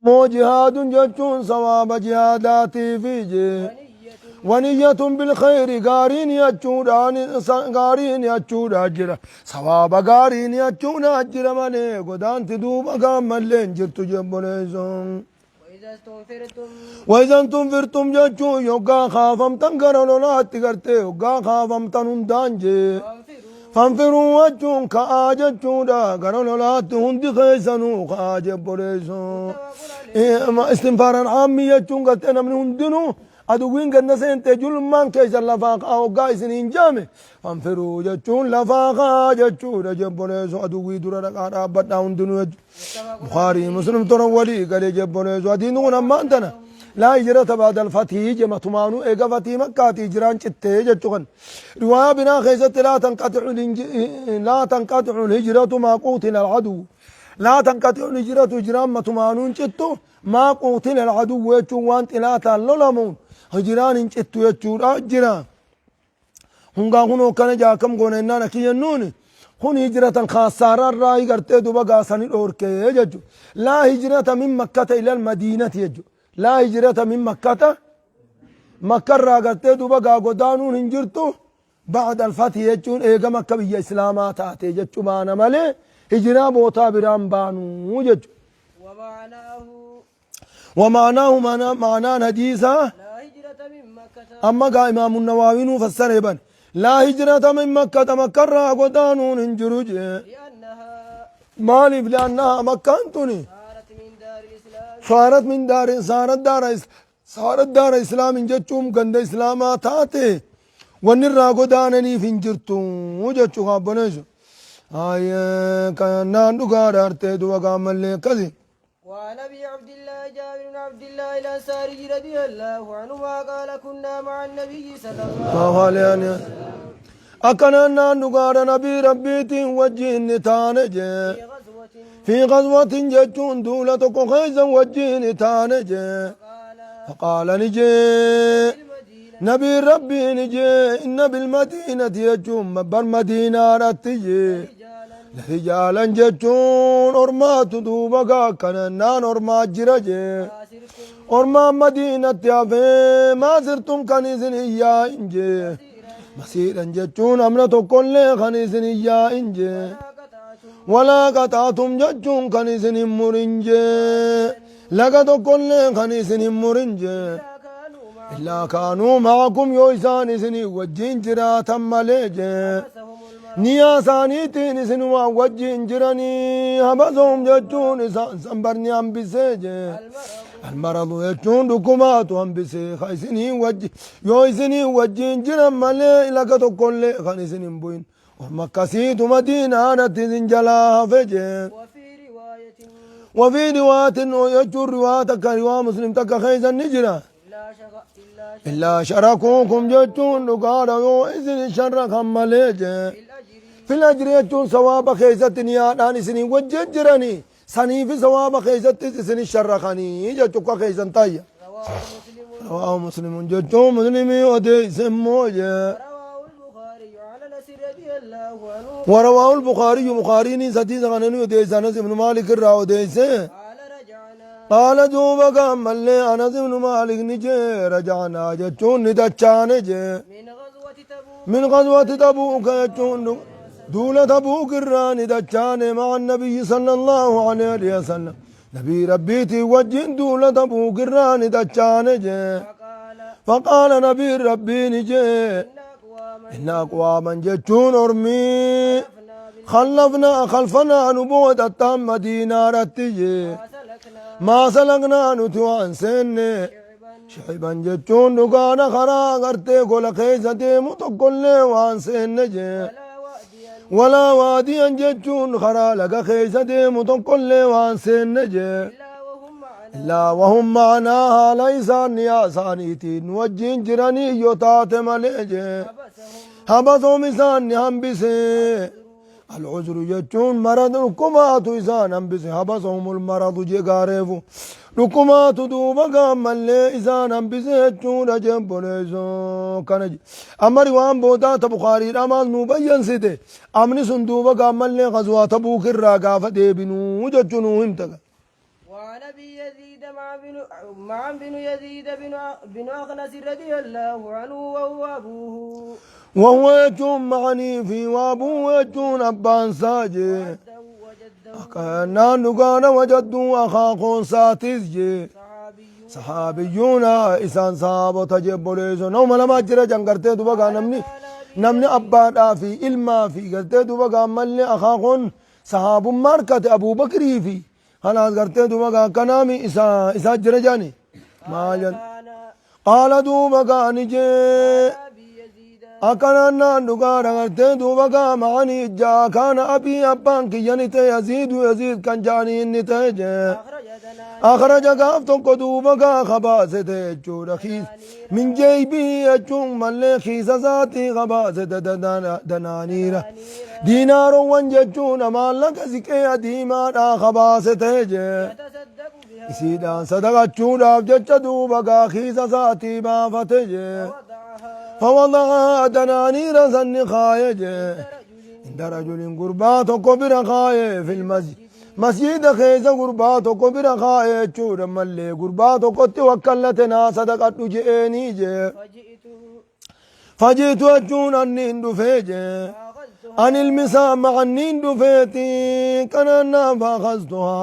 Moo jihaadun jechuun sawaaba jihaadaatiifi jee. Waniyyatun bilkhayri gaarii niyachuudhaan gaarii niyachuudhaa jira. Sawaaba gaarii niyachuudhaa jira malee godaanti duuba gaammallee hin jirtu jebboleessoon. Wayzan tunfirtum jechuun yoggaa kaafamtan gara lolaatti gartee yoggaa kaafamtan hundaan jee. Fanfiruu jechuun ka'aa jechuudha gara lolaatti hundi keessanuu ka'aa jebboleessoo. Istinfaaran aammi jechuun gartee namni hundinuu aduwwiin ganda seentee julmaan keessan lafaa ka'aa hoggaa isiniin jaame fanfiruu jechuun lafaa ka'aa jechuudha jebboleessoo aduwwii dura dhaqaa dhaabbadhaa hundinuu jechuudha. Bukhaarii Muslim toran walii galee jebboleessu hadiisni kun ammaan tana laa hijrata ba'dal fathii jema tumaanuu eega fathii makkaatii hijraan cittee jechu kan riwaayaa biraa keessatti laa tanqaxi'u hijratu maa quutila al'aduu laa tanqaxi'u hijratu hijraan matumaanuu hin cittu maa quutila al'aduu jechuun waan xilaataan lolamuun hijraan hin cittu jechuudha jira. Hungaa kunoo akkana jaa akkam goona jennaan akki jennuuni kun hijratan khaassaararraa gartee duba gaasani dhoorkee jechu laa hijrata min makkata ilal madiinati jechu laa hijrata min makkata makkarraa gartee duba gaa godaanuun hin jirtu ba'da alfati jechuun eega makka biyya islaamaa taate jechu baana malee hijiraa bootaa biraan baanuu jechu. Wamaanaahu maanaan hadiisaa amma gaa imaamu nawaawii nuu fassaree ban laa hijrata min makkata makkarraa godaanuun hin jiru jee maaliif li'annahaa makkaan tuni saarat min daari saarat daara saarat daara islaamin jechuun ganda islaamaa taate wanni irraa godaananiif hin jirtu jechuu kaabboneessu kanaan dhugaa dhaartee duba gaammallee akkasi وعن أبي عبد الله جابر بن عبد الله الأنصاري رضي الله عنهما قال كنا مع النبي صلى الله عليه وسلم akkanaan naan dhugaadha nabii rabbiitiin wajjiin ni taane jee fi ghazwatin jechuun duula tokko keessa wajjiin ni taane jee faqaala ni jee nabii rabbii ni jee inna bilmadiinati jechuun bar madiinaadhatti jee Rijaalan jechuun ormaatu duuba gaa akkana naan ormaa jira jee. Ormaan madiinatti hafee maa sirtum kan isin hin yaa'in jee. Masiidhan jechuun amna tokkollee kan isin hin yaa'in jee. Walaa qaxaatum jechuun kan isin hin murin jee. Laga tokkollee kan isin hin murin jee. Illaa kaanuu ma'akum yoo isaan isinii wajjin jiraatan malee jee. Niyaa isaaniitiin isinuma wajjin jiranii habasahum jechuun isaan san barni hambisee jee. Almaradu jechuun dhukkubaatu hambisee ka isinii wajji yoo isinii wajjin jiran malee laga tokkollee kan isin hin bu'in. Orma akkasiitu madiinaadhatti isin jalaa hafe jee. وفي رواية وفي رواية jechuun riwaa takka riwaa muslim takka keessa ni jira. إلا Illaa sharakuukum jechuun dhugaadha yoo isin sharrakan malee jee. في الأجر Fil ajri jechuun sawaaba keessatti niyaadhaan isinii wajjin jiranii saniifi sawaaba keessattis isin sharrakanii jechuu akka keessan taayya. رواه مسلم Rawaahu muslimun jechuun muslimii odeesse immoo jee. ورواه البخاري عن أنس رضي الله عنه ورواه البخاري بخاري سديس غنني وديس أنس بن مالك الرا وديس قال رجعنا قال دوبا قام لي أنس بن مالك نجي رجعنا جتون ندچان جي من غزوة تبوك من غزوة تبوك جتون دولة تبوك الرا ندچان مع النبي صلى الله عليه وسلم نبي ربي تي وجين دولة تبوك الرا ندچان جي فقال فقال نبي ربي نجي إن أقواما إن أقواما جتون أرمي خلفنا خلفنا نبوة التام مدينة رتجي ما سلكنا ما سلكنا نتوان سن شعبا شعبا جتون دقانا خرا غرتي قول خيزتي متقل وان سن جي ولا واديا ولا واديا جتون خرا لك خيزتي متقل وان سن جي إلا وهم معنا إلا وهم معناها ليس نياسانيتي نوجين جراني يوتات مليجي حبسهم حبسهم إسان هنبسي العذر jechuun marad dhukkubaatu isaan hambise habasahumul maradu je gaareefu dhukkubaatu duuba gaammallee isaan hambise jechuudha jebboleessoo kana je amma riwaan boodaa ta bukaariidha maal nuu bayyansite amni sun duuba gaammallee ghazwaa tabuuk irraa gaafa deebinuu jechuu nuu himta. وعن وعن أبي يزيد معن بن يزيد بن أخنس رضي الله عنه وهو أبوه. وهو jechuun ma'anii fi waabuu jechuun abbaan isaa jee. وجده وجده. Akkanaan dhugaadha wajadduu akaakuun isaatis jee. صحابي. Saxaabiyyuuna isaan sahaabota jee obboleeyso. Nama lamaa jira jan gartee duba gaa namni abbaadhaa fi ilmaa fi gartee duba gaa ammallee akaakuun sahaabummaa harkate Abuu Bakrii fi kanaas gartee duba gaa akkanaami isaa isaa jira jaani. Maal jan? كان Qaala duuba gaa ni jee. أبي يزيد. Akkanaan naan dhugaadha gartee duuba gaa ma'anii ijaa kaana abii abbaan kiyya ni ta'e Yaziidu Yaziid kan ja'anii inni ta'e jee. أخرج دنانير. أخرج gaaf tokko duuba gaa kabaase ta'e jechuudha. Kiis min jeeybii jechuun mallee kiisa isaatii kabaase danaaniira. Diinaarowwan jechuun maallaqa siqee adiimaadhaa kabaase ta'e jee. يتصدق بها. Isiidhaan sadaqachuudhaaf jecha duuba gaa kiisa isaatii baafate jee. وضعها. فوضعها دنانير سن خاية جee. رجل. عند رجل gurbaa tokko bira kaayee في المسجد masjida keessa gurbaa tokko bira kaayee jechuudha mallee gurbaa tokkotti wakkallate naa sadaqadhu je'eenii jee. فجئت. فجئت jechuun anniin dhufee jee. فأخذتها. An ilmi isaa ma'anniin dhufeeti kanannaa فأخذتها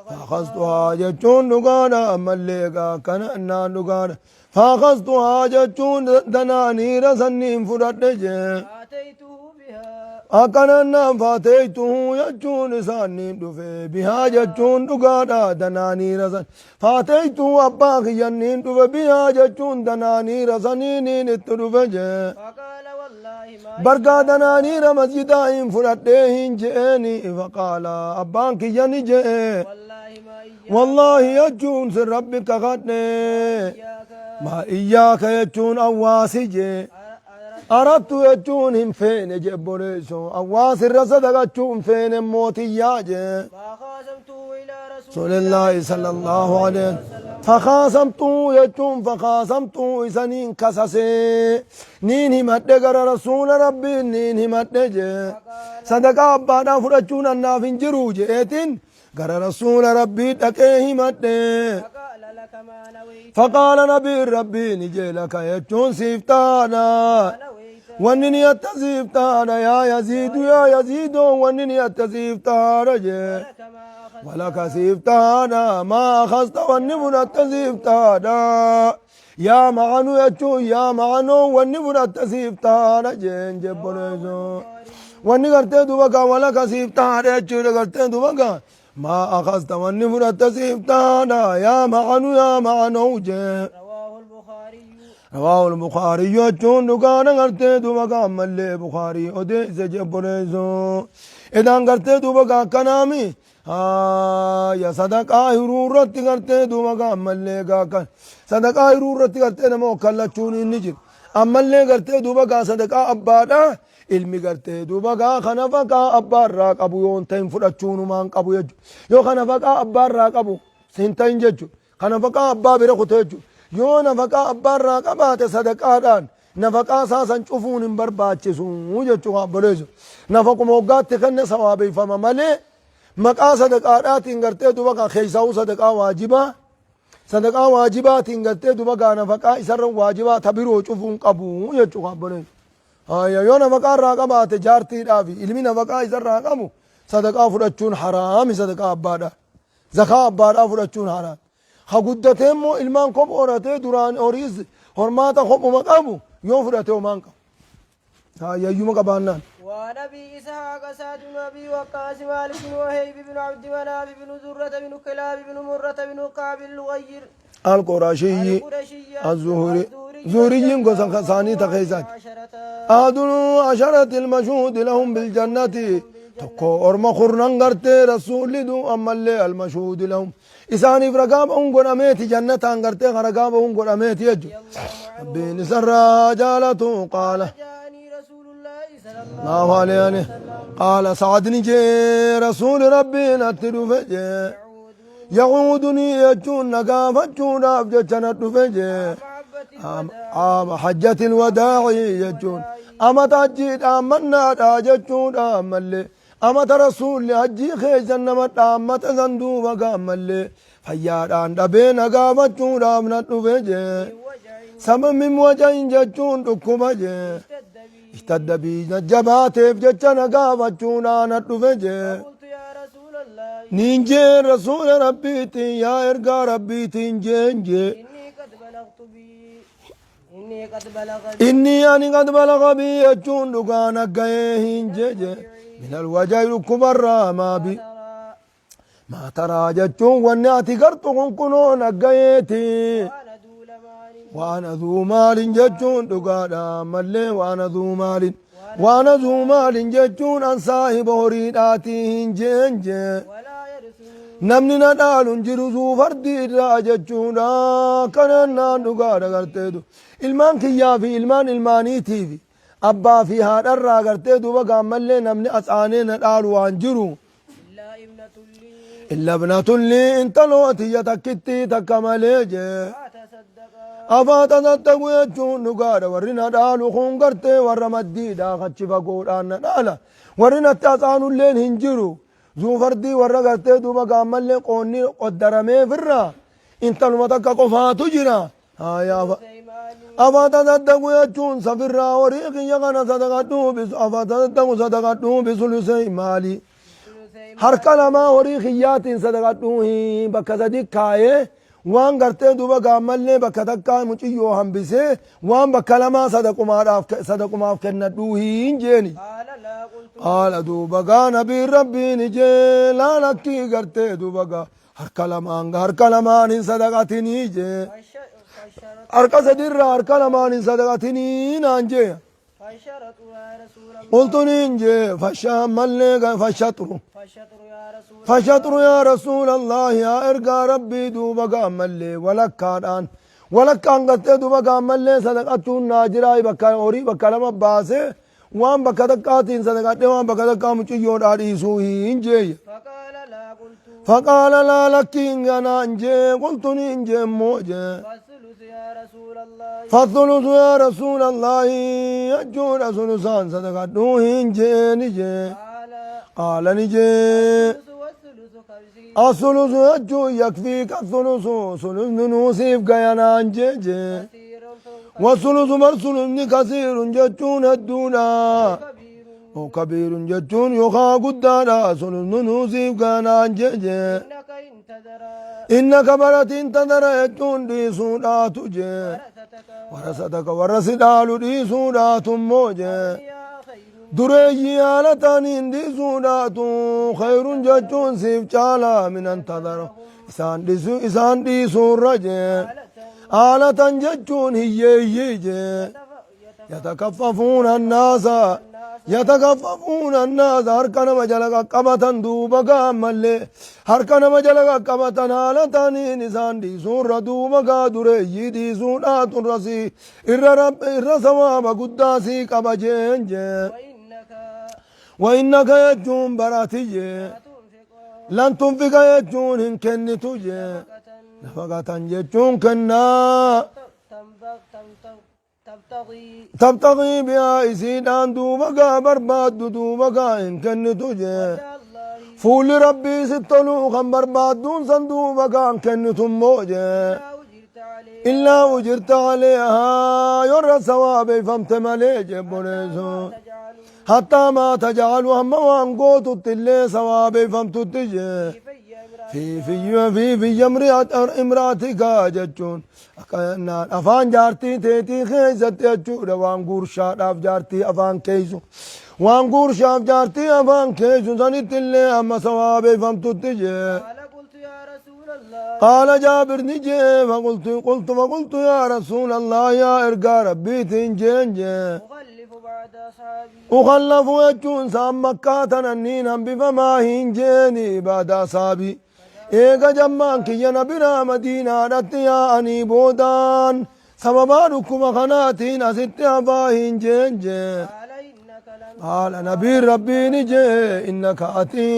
فأخذتها jechuun dhugaadha ammallee gaa kanannaan dhugaadha فأخذتها jechuun danaaniira sanniin fudhadhe jee. فأتيته بها. Akkanannaan فأتيته jechuun isaaniin dhufe بها jechuun dhugaadha danaaniira san فأتيته abbaa kiyyanniin dhufe بها jechuun danaaniira saniiniin itti dhufe jee. فقال والله ما Bargaa danaaniira masjidaa hin fudhadhee hin je'eeni فقال abbaan kiyyani je'e. والله ما إياك. والله jechuun sin rabbi kakadhe. إياك. ما إياك jechuun awwaasi jee. أردت. أردت jechuun hin feene jee obboleessoo awwaas irra sadaqachuu hin feene mootiyyaa jee. ما خاصمته إلى رسول رسول الله صلى الله عليه فخاصمت jechuun فخاصمت isaniin kasasee niin himadhe gara rasuula rabbiin niin himadhe jee. Sadaqaa abbaadhaa fudhachuun annaaf hin jiru je'eetiin gara rasuula rabbii dhaqee himadhe. فقال لك ما نويت. فقال نبي rabbii ni jee لك jechuun siif taadha. نويت. Wanni niyatta siif taadha yaa Yaziidu yaa Yaziidoo wanni niyatta siif taadha jee. لك ما أخذت. ولك siif taadha ما أخذت wanni fudhatte siif taadha. Yaa ma'anu jechuun yaa ma'anoo wanni fudhatte siif taadha jeen jebboleessoo. Wanni gartee duuba gaa ولك siif taadha jechuudha gartee duuba gaa. ما أخذت wanni fudhatte siif taadha yaa ma'anu yaa ma'anoo jee. رواه البخاري. رواه البخاري jechuun dhugaadha gartee duuba gaa ammallee Bukaarii odeesse jebboleessoo. Edaan gartee duuba gaa akkanaami. Ya sadaqaa hiruu irratti gartee duuba gaa ammallee gaa kan sadaqaa hiruu irratti gartee nama wakkallachuun inni jiru. Ammallee gartee duuba gaa sadaqaa abbaadha. Ilmi gartee duuba gaa kana faqaa abbaarraa qabu yoo hin ta'in fudhachuunumaan qabu jechuudha. Yoo kana faqaa abbaarraa qabu hin ta'in jechuudha. Kana faqaa abbaa bira kute jechuudha. Yoo nafaqaa abbaarraa qabaate sadaqaadhaan nafaqaa isaa san cufuun hin barbaachisu jechuudha obboleessu. Nafaquma waggaatti kenne sawaabeeffama malee maqaa sadaqaadhaatiin gartee duuba gaa keessaa'uu sadaqaa waajibaa. Sadaqaa waajibaatiin gartee duuba gaa nafaqaa isarra waajibaa ta biroo cufuun qabu jechuudha obboleessu. Yoo nafaqaa irraa qabaate jaartiidhaa fi ilmi nafaqaa isarraa qabu sadaqaa fudhachuun haraami sadaqaa abbaadhaa. Zakaa abbaadhaa fudhachuun haraami. Ha guddatee immoo ilmaan kophee horatee duraan horiis hormaata kophuma qabu yoo fudhate homaan qabu. Yayyuma qabaannaan. وعن أبي إسحاق سعد بن أبي وقاص مالك بن وهيب بن عبد مناف بن زرة بن كلاب بن مرة بن كعب الغير القرشي القرشي الزهري زهريين gosa isaanii ta keessaati. عشرة. أحد العشرة المشهود لهم بالجنة tokko orma kurnan gartee rasuulli du ammallee المشهود لهم isaaniif ragaa ba'uun godhameeti jannataan gartee ragaa ba'uun godhameeti jechuudha. Rabbiin isarraa jaalatu قال جاءني رسول الله صلى الله الله عليه قال سعد ni jee rasuuli rabbii natti dhufe jee. يعود يعودني jechuun na gaafachuudhaaf jecha na dhufe jee. محبة عام حجة الوداع jechuun amata hajjii dhaammannaadha jechuudha ammallee amata rasuulli hajjii keessa nama dhaammata san duuba gaammallee. Fayyaadhaan dhabee na gaafachuudhaaf na dhufe jee. Sabab min waja'in jechuun dhukkuba jee. Ishtadda bii na jabaateef jecha na gaafachuudhaan na dhufe jee. Niin jeen rasuula rabbiitiin yaa ergaa rabbiitiin jeen jee. Inni ani qad balaga bii jechuun dhugaa na gahee hin jeje. Minal waja'i dhukkubarraa maa bi. Maa taraa jechuun wanni ati gartu kun kunoo na gaheeti. Waan aduu maalin jechuun dhugaadha mallee waan aduu maalin. Waan aduu maalin jechuun an saahiba horiidhaatii hin jeen jee. Namni na dhaalu hin jiru zuu fardii irraa jechuudha. Kanaan naan dhugaadha garteetu. Ilmaan kiyyaa fi ilmaan ilmaaniitiif abbaa fi haadharraa gartee duuba gaammallee namni as aanee na dhaalu waan jiru. Illa ibnatun lii intaloo tiyya takkittii takka malee jee. Afaa tasaddaqu jechuun dhugaadha warri na dhaalu kun gartee warra maddiidha achi fagoodhaan na dhaala. Warri natti as aanulleen hin jiru. Zuu fardii warra gartee duuba gaammallee qoonni qoddarameefirraa intaluma takka qofaatu jira. Afaa tasaddaqu jechuun safirraa horii kiyya kana sadaqadhuu bisu afaa tasaddaqu sadaqadhuu bisulusee maali. Harka lamaa horii kiyyaatiin sadaqadhuu bakka sadi kaayee waan gartee duuba gaammallee bakka takkaa muciyyoo hambisee waan bakka lamaa sadaqumaadhaaf sadaqumaaf kennadhuu hin jeeni. Qaala duuba gaa nabiin rabbiin jee laa lakkii gartee duuba gaa harka lamaan harka lamaan hin sadaqatinii jee harka sadirraa harka lamaan hin sadaqatinii naan jee. Qultu niin jee fashaa mallee fashaxru fashaxru yaa rasuulallahi yaa ergaa rabbii duuba gaammallee walakkaadhaan walakkaan gartee duuba gaammallee sadaqachuun naa jiraa bakka horii bakka lama baasee waan bakka takkaatiin sadaqadhee waan bakka takkaa mucayyoodhaa dhiisuu hin jeeye. Faqaala laa lakkiin ganaan jee qultu niin jee immoo jee. Fathulusu yaa rasuulallahi jechuudha sulusaan sadaqadhuu hin jeeni jee. Qaala ni jee. Asulusu jechuun yakfiika sulusu sulusni nuusiif gayanaan jee jee. Wasulusu bar sulusni kasiirun jechuun hedduudha. Kabiirun jechuun yookaan guddaadha sulusni nuusiif gayanaan jee jee. Innaka baratiin tadara jechuun dhiisuudhaatu jee. Warasataka warra si dhaalu dhiisuudhaatu immoo jee. Dureeyyii haala ta'aniin dhiisuudhaatu khayrun jechuun siif caalaa minan tadara. Isaan dhiisuu isaan dhiisuurra jee. Haalatan jechuun hiyyeeyyii jee. Yatakaffafuuna annaasa yatakaffafuuna annaasa harka nama jala qaqqabatan duuba gaa ammallee harka nama jala qaqqabatan haala ta'aniin isaan dhiisuurra duuba gaa dureeyyii dhiisuudhaatu irra sii irra rabbi irra sawaaba guddaa sii qaba jeen jee. Wa'innaka jechuun baratiyye lan tunfiqa jechuun hin kennitu jee nafaqatan jechuun kennaa. Tabtagii bihaa isiidhaan duuba gaa barbaaddu duuba gaa hin kennitu jee. Fuulli rabbii sitti toluu kan barbaadduun san duuba gaa hin kennitu immoo jee. Illaa ujirta aleehaa yorra sawaabeeffamte malee jee boleessu. Hattaa maa tajaalu hamma waan gootutti illee sawaabeeffamtutti jee. Fi fi fi imraatika jechuun Akka jennaan afaan jaartii teetii keessatti jechuudha waan guurshaadhaaf jaartii afaan keeysu. Waan guurshaaf jaartii afaan keeysu sanitti illee amma sawaabeeffamtutti jee. قال قلت يا رسول الله Qaala Jaabir ni jee faqultu qultu faqultu yaa rasuulallah yaa ergaa rabbiitiin jeen jee. أخلف بعد أصحابي Ukhallafu jechuun isaan makkaa tananniin hambifamaa hin jeeni baada asaabii. Eega jammaan kiyya na biraa madiinaadhatti yaa'anii boodaan sababaa dhukkuba kanaatiin asitti hafaa hin jeen jee. قال إنك لن Qaala nabiin rabbii ni jee innaka ati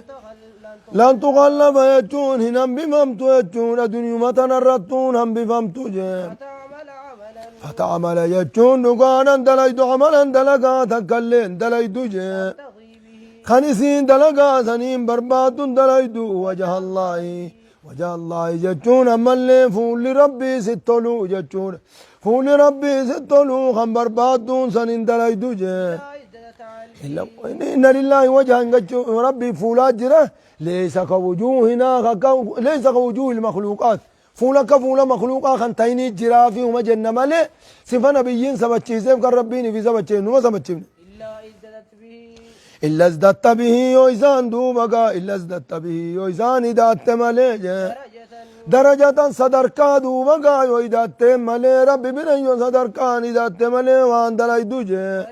تخل- lan tuqallafa jechuun hin hambifamtu jechuudha dunyuma tanarrattuun hambifamtu jee. فتعمل عملا Fata'amala jechuun dhugaadhaan dalaydu amalan dalagaa takkallee hin dalaydu jee. تبتغي به Kan isiin dalagaa saniin barbaadduun dalaydu wajha Allaahi. Wajha Allaahi jechuun ammallee fuulli Rabbii sitti toluu jechuudha. Fuulli Rabbii sitti toluu kan barbaadduun san hin dalaydu jee. Inna lillaahi wajhan jechuun Rabbii fuulaa jira. Leeysa ka wujuuhinaa leeysa ka wujuuhil makhluuqaat. Fuula akka fuula makhluuqaa kan ta'inii jiraa fi huma jenna malee sifa nabiyyiin sabachiiseef kan Rabbiin ifi sabachiif numa sabachiifne. Illa izdatta bihi yoo isaan duuba gaa illa izdatta bihi yoo isaan idaatte malee jee. Darajatan sadarkaa duuba gaa yoo idaatte malee Rabbi bira yoo sadarkaan idaatte malee waan dalaydu jee.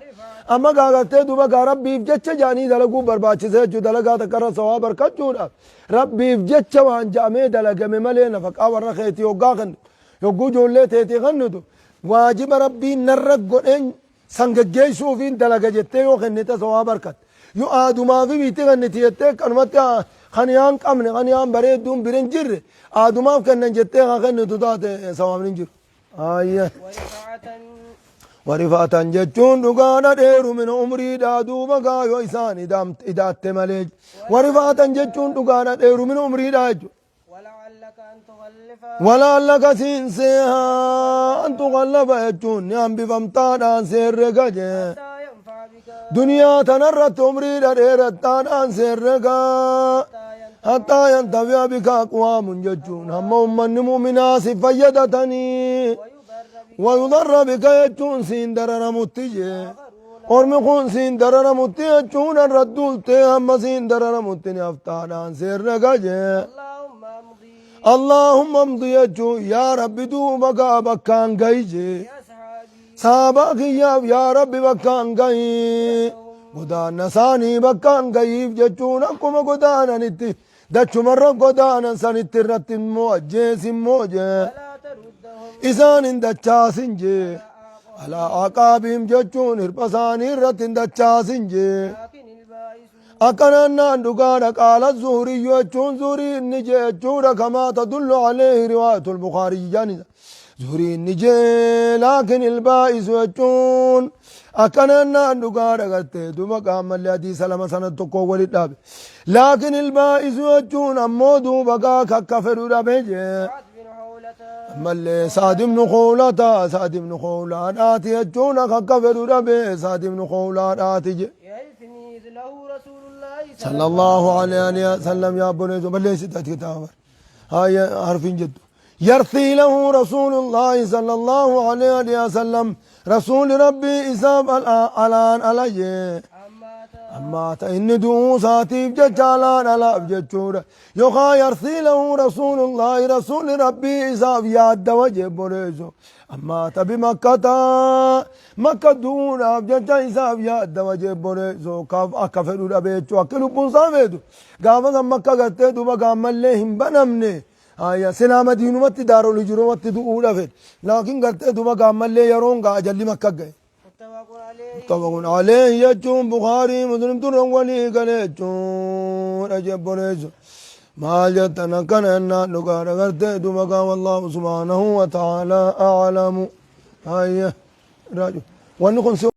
Amma gaa gartee duuba gaa Rabbiif jecha jaanii dalaguu barbaachisa jechuu dalagaa takka irra sawaaba argachuudhaaf Rabbiif jecha waan ja'amee dalagame malee nafaqaa warra keetii hoggaa kennitu yogguu ijoollee teetii kennitu waajiba Rabbiin narra godheen san geggeessuufiin dalaga jettee yoo kennite sawaaba arkatta. Yoo aadumaafi biitti kenniti jettee kanumatti kan yaan qabne kan yaan bareedduun bira hin jirre aadumaaf kennan jettee kan kennitu taate sawaabni hin jiru. Aayya. Warifaatan jechuun dhugaadha dheerumina umriidha duuba gaa yoo isaan idaatte malee. Warifaatan jechuun dhugaadha dheerumina umriidha jechuudha. Walaallaka siin seehaa an tuqallafa jechuun ni hambifamtaadhaan seerrega jee. Duniyaa tanarratti umriidha dheerattaadhaan seerrega. Hattaa yantafi'a bika aqwaamun jechuun hamma ummanni mu'minaa si fayyadatanii. Wayudarra bika jechuun siin dararamutti jee. Ormi kun siin dararamutti jechuun irra duultee hamma siin dararamutti ni haftaadhaan seerrega jee. Allaahumma amdi jechuun yaa Rabbi duuba gaa bakkaan gahi jee. Sahabaa kiyyaaf yaa Rabbi bakkaan gahi. Godaanna isaanii bakkaan gahiif jechuun akkuma godaananitti dachumarra godaanan sanitti irratti immoo ajjeesi immoo jee. Isaan hin dachaasin jee. Alaa aqaabiim jechuun hirpha isaanii irratti hin dachaasin jee. Akkanaan naan dhugaadha qaala zuhuriyyu jechuun zuhurii inni jee jechuudha kamaa tadullu aleehi riwaayatul bukaarii jaanisa. Zuhrii inni jee laakin ilbaa'isu jechuun akkanaan naan dhugaadha gartee duuba qaammallee hadiisa lama sana tokko walitti dhaabe. Laakin ilbaa'isu jechuun ammoo duuba gaa kakka fedhu dhabe jee. Ammallee Sa'ad ibnu Khawlata Sa'ad ibnu Khawlaadhaati jechuun kakka fedhu dhabe Sa'ad ibnu Khawlaadhaati jee. Sallallahu alaihi wa sallam yaa obboleesso balleessita kitaaba haya harfiin jettu. Yarthii lahu rasuulullaahi sallallahu alaihi wa sallam rasuuli rabbii isaaf alaan ala jee. Ammaa ta inni du'uu isaatiif jecha alaan alaaf jechuudha. Yookaan yarthii lahu rasuulullaahi rasuuli rabbii isaaf yaaddawa jee obboleesso. Ammaa ta bimakkata Makka du'uudhaaf jecha isaaf yaaddawa jee boreessoo kaaf akka fedhu dhabe jechuu akka lubbuun isaa feetu gaafa san makka gartee duuba gaammallee hin banamne haya silaa madiinumatti daarol hijrumatti du'uudha fedhe laakiin gartee duuba gaammallee yeroon gaa ajalli makka ga'e. Muttafaqun alayhi jechuun Bukaarii Muslim turran walii gale jechuudha jee boreessu. Maal jettan akkana jennaan dhugaadha gartee duuba gaa wallaahu subhaanahu wa ta'aalaa a'lamu. Hayya. Raaju. Wanni kun si